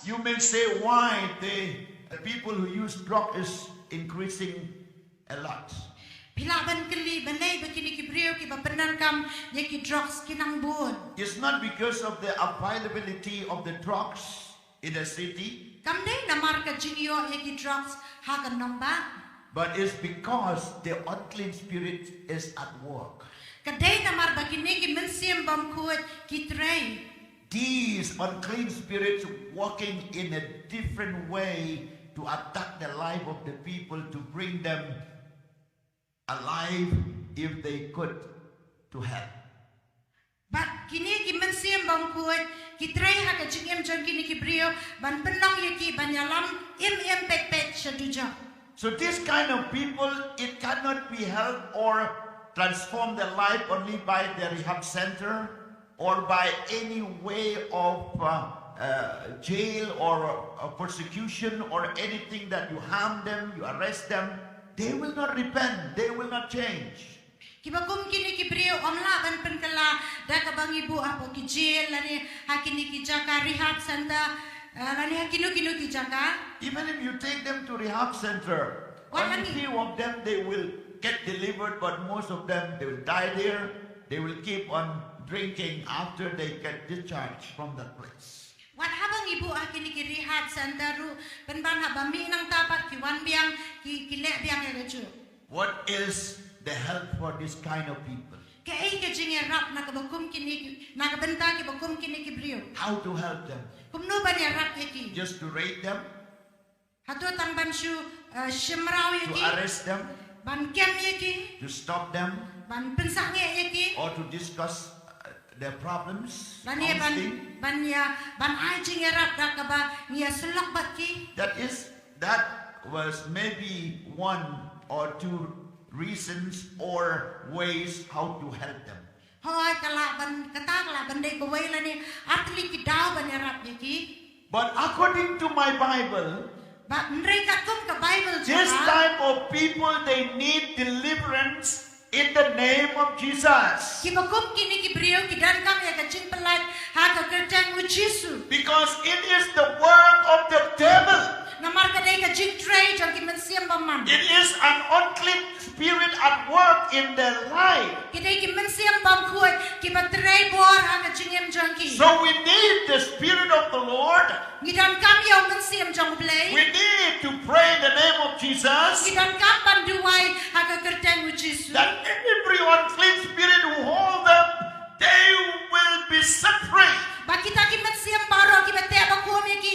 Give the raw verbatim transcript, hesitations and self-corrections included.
You may say why the, the people who use drug is increasing a lot. Phi lah ban kylli balei ba kine ki briew kiba pyndonkam ïa ki drugs ki nang bun. It's not because of the availability of the drugs in the city, kam dei namar ka jingïoh ïa ki drugs ha ka nongbah, but it's because the unclean spirit is at work. Ka dei namar ba kine ki mynsiem bymkhuid ki trei. These unclean spirits working in a different way to attack the life of the people, to bring them alive, if they could, to hell. Bad kine ki mynsiem bymkhuid ki trei ha ka jingim jong kine ki briew ban pynlong ïa ki ban ïalam im im pek pek sha dujok. So this kind of people, it cannot be helped or transform their life only by the rehab center or by any way of uh, uh, jail or uh, persecution or anything that you harm them, you arrest them. They will not repent, they will not change. Kiba kum kine ki briew ym lah ban pynkylla da kaba ngi buh hapoh ki jail lane ha kine ki jaka rehab center, uh, lane ha kino kino ki jaka. Even if you take them to rehab center, only few of them, they will get delivered, but most of them, they will die there. They will keep on drinking after they get discharged from that place. Wat haba ngi buh ha kine ki rehab center ruh, pynban haba mih nangta pat ki wan biang, ki, ki leh biang ïa kajuh. What is the help for this kind of people? Kaei ka jingïarap na kaba kum kine ki, na ka bynta kiba kum kine ki briew? How to help them? Kumno ban ïarap ïa ki? Just to raid them? Hato tang ban shu, uh, shim mraw ïa ki? To arrest them? Ban kem ïa ki? To stop them? Ban pynsangeh ïa ki? Or to discuss uh, their problems? Lane ban, ban ïa, ban ai jingïarap da kaba ngi ïa syllok bad ki? That is, that was maybe one or two reasons or ways how to help them. Hooid, ka lah ban, kata ka lah ban dei kawei lane artylli ki daw ban ïarap ïa ki. But according to my Bible, bad hynrei katkum ka Bible jong nga, this type of people, they need deliverance in the name of Jesus. Kiba kum kine ki briew ki donkam ïa ka jingpyllait ha ka kyrteng u Jisu. Because it is the work of the devil. Namar ka dei ka jingtrei jong ki mynsiem bymman. It is an unclean spirit at work in their life. Ki dei ki mynsiem bymkhuid kiba trei bor ha ka jingim jong ki. So we need the Spirit of the Lord. Ngi donkam ïa u Mynsiem jong U Blei. We need to pray in the name of Jesus. Ngi donkam ban duwai ha ka kyrteng u Jisu. That every unclean spirit who hold them, they will be set free. Ba kita ki mynsiem baroh kiba teh ba khum ïa ki,